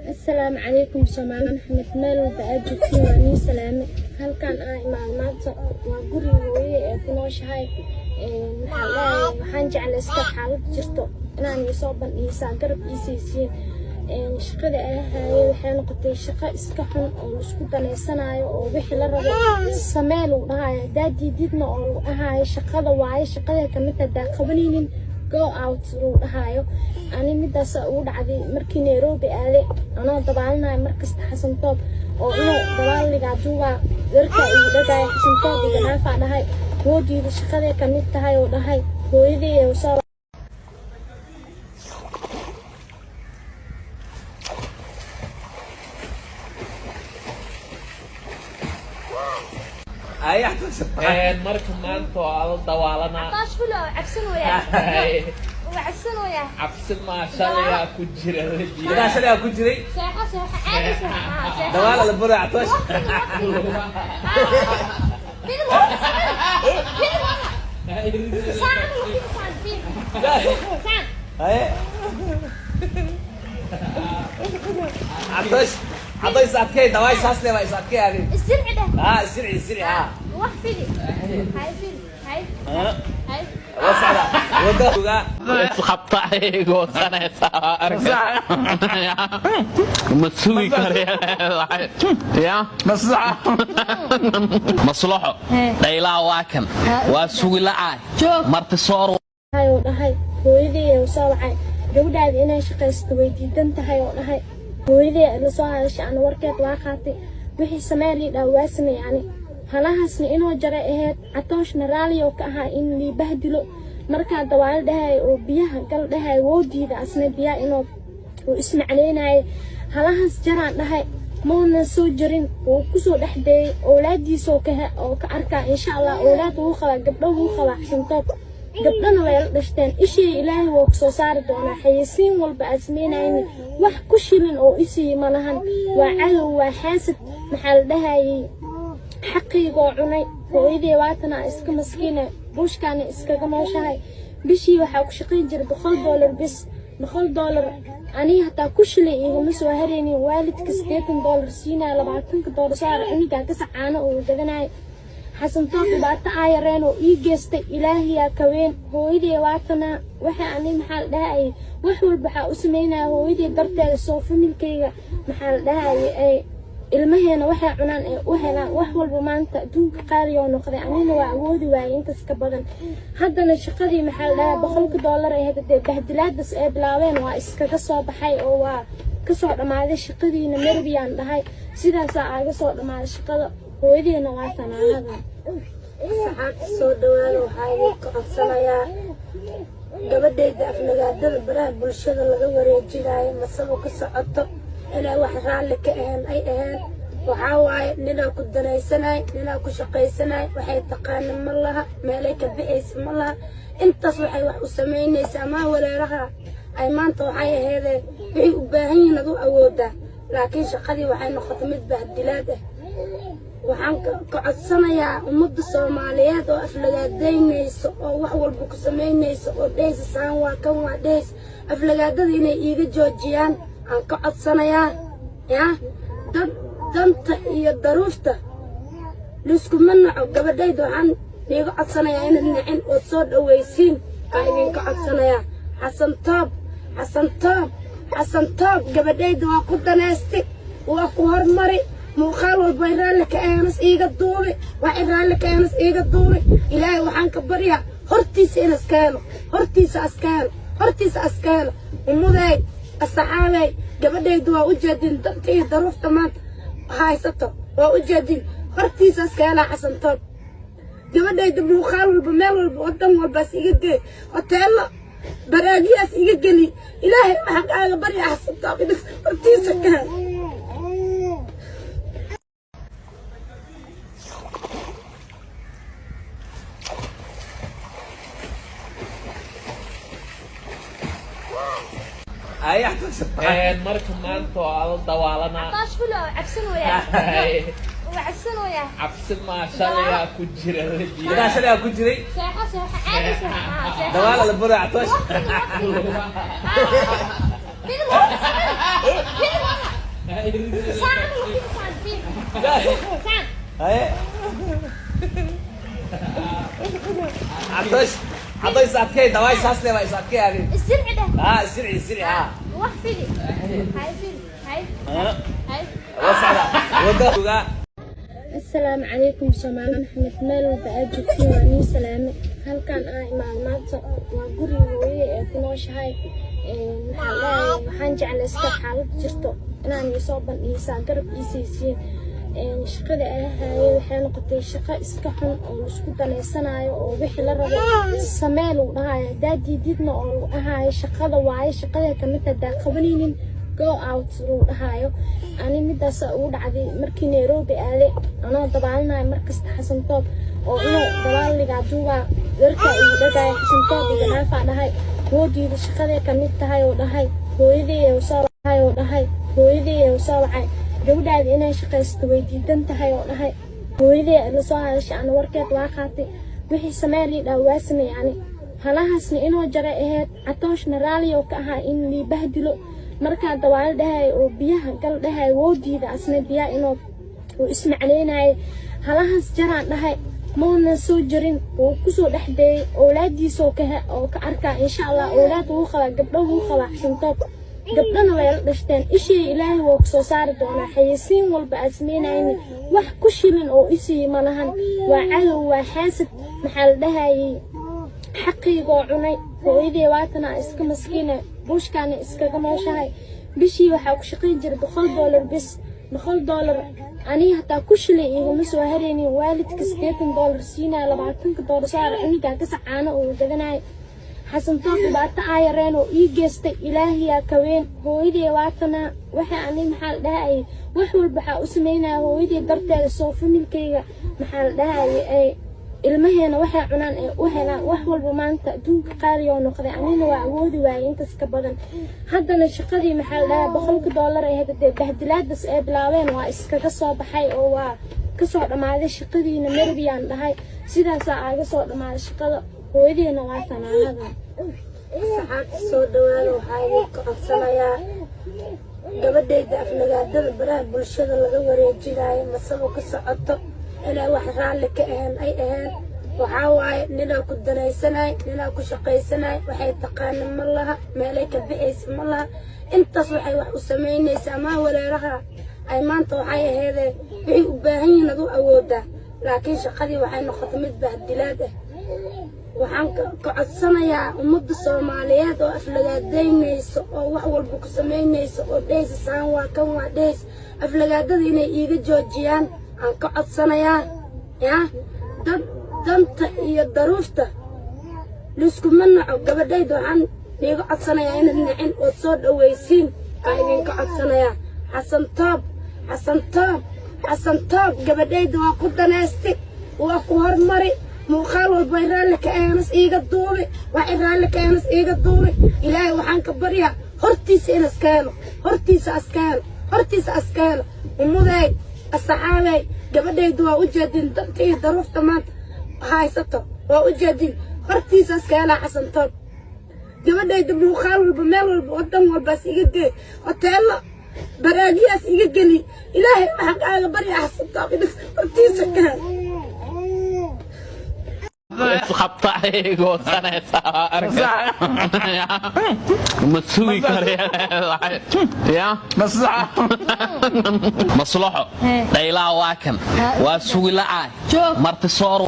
Asalaamu calaykum, Soomaali Maxamed, meel walba aad joogtiin waa nii salaame. Halkan aan imaado maanta waa guriga hooyada ee ku nooshahay. Maxaa dhahay, waxaan jeclaystay xaalad jirto inaan iisoo bandhigisaa, garab iisaysiin. Shaqada aan haayay waxay noqotay shaqo iska xun oo la isku danaysanaayo, oo wixii la rabo samee lagu dhahayo, haddaa diididna oo lagu dhahayo shaqada waaye, shaqada kamid haddaa qabanaynin, go out lagu dhahaayo. Ani midaas ugu dhacday markii Nairobi aaday, anoo dabaalinayo markasta Xasan Toob oo inuu dabaaligaa duubaa warkaa igu dhagaaya. Xasan Toob iga dhaafaa dhahay, woodiida shaqaday kamid tahay oo dhahay. Hooyadii soo Marka maanta waa la dawaalanaa. Taashfulo cabsanooyaa, waa cabsanooyaa. Cabsi maa, shalayaa ku jira. Wadaa shalay ku jiray. Seexo, seexo, caadi, seexo, seexo. Dawaala la bura, Catoosh. Fili, fili, saacan fili, saacan fili, saacan. Haye, Catoosh, Catoosh, is adkay, dawaashaas le waa is adkay adi. Isjilci dheh. Ha, isjilci, isjilci ha. Wax fili, hay, fili, hay, hay. La socda wada. Isqabta ay goosanaysaa, arka ma sugi karaya ya maslaxo dhaylaa, waa kan waa sugi la'aay marti soor. Oo dhahay hooyadii soo wacay, gabadhaada inay shaqaysato way diidan tahay oo dhahay. Hooyadii la soo hadashay, ana warkeed waa qaatay. Wixii samee lii dhaa waa samey. Yani halahaasna inuu jaray ahayd, Catooshna raali oo ka ahaa in lii bahdilo. Markaa dawaalo dhahay oo biyaha gal dhahay, woo diida asna biyaha inuu uu ismacleynayay. Halahaas jaraan dhahay, mauna soo jarin, wuu kusoo dhex dayay owlaadiisoo ka oo ka arkaa. Insha Allah, owlaad wuu qabaa, gabdho wuu qabaa Xasantoob, gabdhana way la dhashteen. Ishii Ilaahay wuu kusoo saari doonaa. Xayeysiin walba aad samaynayni, wax ku shilin oo isii ma lahan. Waa cadow, waa xaasad. Maxaa la dhahayay, xaqiigoo cunay. Hooyadii waatana iska maskiina, buushkaana iskaga nooshahay. Bishii waxaa ku shaqayn jiray $100 bis. $100 aniga hataa ku shilay igama soo haraynin. Waalidka $80 siinaya, $20 soo hara cunugaa ka sacaano oo gadanaya. Xasan Toob dhibaato aa yareen oo ii geystay, Ilaahiyaa kaween. Hooyadii waatana waxa ani, maxaa la dhahayay, wax walba waxaa u sameynaya hooyadii darteeda, soo familkayga, maxaa la dhahayay, ay ilmaheena waxay cunaan ay u helaan. Wax walba maanta adduunka qaali oo noqday, anina waa awoodi waayay intaas ka badan. Haddana shaqadii, maxaa la dhahaa, $100 ay dee bahdilaadaas ay bilaabeen, waa iskaga soo baxay oo waa kasoo dhammaaday shaqadiina. Marbiyaan dhahay, sidaasaa aaga soo dhammaaday shaqada. Hooyadiina waa tanaanada. Saxaabta, soo dhawaada. Waxaa idinka codsanayaa gabadhayda aflagaadada baraha bulshada laga wareejinayo masaba ka socoto inay wax raalli ka ahayn ay ahayn. Waxaa waaye ninaa ku danaysanay, ninaa ku shaqaysanay. Waxay taqaana ma laha, meelay ka bixaysa ma laha. Intaas waxay wax u samaynaysaa maa waleeraha ay maanta waxay aheedeen wixay u baahan yihiin adu awoodaa, laakiin shaqadii waxay noqotay mid bahdilaad ah. Waxaan ka codsanayaa ummadda Soomaaliyeed oo aflagaadaynayso oo wax walba ku samaynayso oo dhehaysa saan waa kan waa dhehaysa, aflagaadada inay iiga joojiyaan aan ka codsanayaa. Yaa dad danta iyo daruufta liskuma naco. Gabadhayda waxaan iiga codsanayaa inaad nicin ood soo dhawaysiin aan idinka codsanayaa. Xasan Toob, Xasan Toob, Xasan Toob, gabadhayda waa ku danaysti, waa ku hormari. Muuqaal walba ay raalli ka aheenas iiga duubi, waxay raalli ka aheenas iiga duubi. Ilaahay waxaan ka baryaa hortiisa in iska helo, hortiisa aska helo, hortiisa aska helo. Ummaday, asxaabay, gabadhaydu waa u jeedin danta iyo daruufta maanta haysato, waa u jeedin. Hortiisa aska helaa Xasan Toob. Gabadhayda muuqaal walba, meel walba, wadan walbaas iga geey, hoteello baraagiyaas iga geli. Ilaahay waxaan kaaga baryaa Xasan Toob in hortiisa ka helo. Marka maanta waa la dawaalanaa. Taashfulo cabsanooyaa, waa cabsanooyaa. Cabsi maa, shalayaa ku jira. Wadaa shalay ku jiray. Seexo, seexo, caadi, seexo, seexo. Dawaala la bura, Catoosh. Fili, fili. Saan saan fiir. Saan. Haye. Cadays cadays adkay dabayshaas le waa is adkay adi. Isjilci dheh. Haa, isjilci, isjilci, haa. Wax fidi. Hay fidi. Hay. Hay. Waa socdaa, wada joogaa. Asalaamu calaykum Soomaali Maxamed, meel walba aad joogtiin waa niin salaame. Halkan aan imaad maanta waa guriga hooyada ee ku nooshahay. Maxaa leeyahay, waxaan jeclaystay xaalad jirto inaan iisoo bandhigisaa, garab iisaysiin. Shaqada ay haayay waxay noqotay shaqo iska xun oo laisku danaysanayo, oo wixii la rabo samee lagu dhahayo, haddaa diididna oo lagu dhahayo shaqada waaye, shaqada kamid haddaa qabanaynin go out lagu dhahayo. Ani midaas ugu dhacday markii Nairobi aaday, anoo dabaalinayo markasta Xasan Toob oo inuu dabaaligaa duubaa warkaa igu dhagaaya. Xasan Toob iga dhaafaa dhahay, woodiida shaqaday kamid tahay oo dhahay. Hooyaday soo wacay oo dhahay, hooyaday soo wacay, gabadhaada inay shaqaysato way diidan tahay oo dhahay. Hooyaday la soo hadashay, ana warkeed waa qaatay, wixii samee lii dhaha waa sameey. Ani halahaasna inuu jaray ahayd, Catooshna raali oo ka ahaa in lii bahdilo. Markaa dawaalo dhahay oo biyaha gal dhahay, woo diida asna biyaha inuu uu ismacleynayay. Halahaas jaraan dhahay, mauna soo jarin, wuu kusoo dhex dayay owlaadiisoo ka oo ka arkaa. Insha Allah owlaad wuu qabaa, gabdho wuu qabaa Xasan Toob, gabdhana way la dhashteen. Ishii Ilaahay wuu kusoo saari doonaa. Xayeysiin walba aad sameynayni wax ku shilin oo isii ma lahan. Waa cadow, waa xaasad. Maxaa la dhahayay, xaqiigoo cunay. Hooyadii waatana iska maskiina, buushkaana iskaga nooshahay. Bishii waxaa ku shaqayn jiray $100 bis. $100 aniga hataa ku shilay igama soo haraynin. Waalidka $80 siinaya, $20 saar cunugaa gasac caano uu gadanaya. Xasan Toob dhibaato aa yareen oo ii geystay Ilaahiyaa kaween. Hooyadii waatana waxa ani maxaa la dhahayay, wax walba waxaa u sameynaya hooyadii darteeda, soo familkayga maxaa la dhahayay ay ilmaheena waxay cunaan ay u helaan. Wax walba maanta adduunka qaali oo noqday, anina waa awoodi waayay intaas ka badan. Haddana shaqadii maxaa la dhahaa $100 ahayd, dee bahdilaadaas ay bilaabeen waa iskaga soo baxay oo waa kasoo dhammaaday shaqadiina. Marbiyaan dhahay, sidaasaa aaga soo dhammaaday shaqada. Hooyadiina waa tanaanada. Asxaabta soo dhawaada, waxaa idinka codsanayaa gabadhayda aflagaadada baraha bulshada laga wareejinayo masaba ka socoto inay wax raalli ka ahayn ay ahayn. Waxaa waaye ninaa ku danaysanay, ninaa ku shaqaysanay, waxay taqaana ma laha, meelay ka bixaysa ma laha. Intaas waxay wax u samaynaysaa maa waleeraha ay maanta waxay aheedee waxay u baahan yihiin adu awoodaa, laakiin shaqadii waxay noqotay mid bahdilaad ah. Waxaan ka codsanayaa ummadda Soomaaliyeed oo aflagaadaynayso oo wax walba ku samaynayso oo dhehaysa saan waa kan waa dhehaysa, aflagaadada inay iiga joojiyaan aan ka codsanayaa. Yaa dad danta iyo daruufta liskuma naco. Gabadhayda waxaan iiga codsanayaa inaad nicin ood soo dhawaysiin aan idinka codsanayaa. Xasan Toob, Xasan Toob, Xasan Toob, gabadhayda waa ku danaystay, waa ku hormari. Muuqaal walba ay raalli ka aheenas iiga duubi, waxay raalli ka aheenas iiga duubi. Ilaahay waxaan ka baryaa hortiisa in iska helo, hortiisa aska helo, hortiisa aska helo. Ummadeey, asxaabey, gabadhaydu waa u jeedin danta iyo daruufta maanta haysato, waa u jeedin. Hortiisa aska helaa Xasan Toob. Gabadhayda muuqaal walba, meel walba, wadan walbaas iga gee, hoteello baraagiyaas iga geli. Ilaahay waxaan kaaga baryaa Xasan Toob in hortiisa ka helo. Isqabta ay goosanaysaa, ma sugi karaya ya maslaxo. Dhaylaa waa kan, waa sugi la'aay. Joog. Marti soor.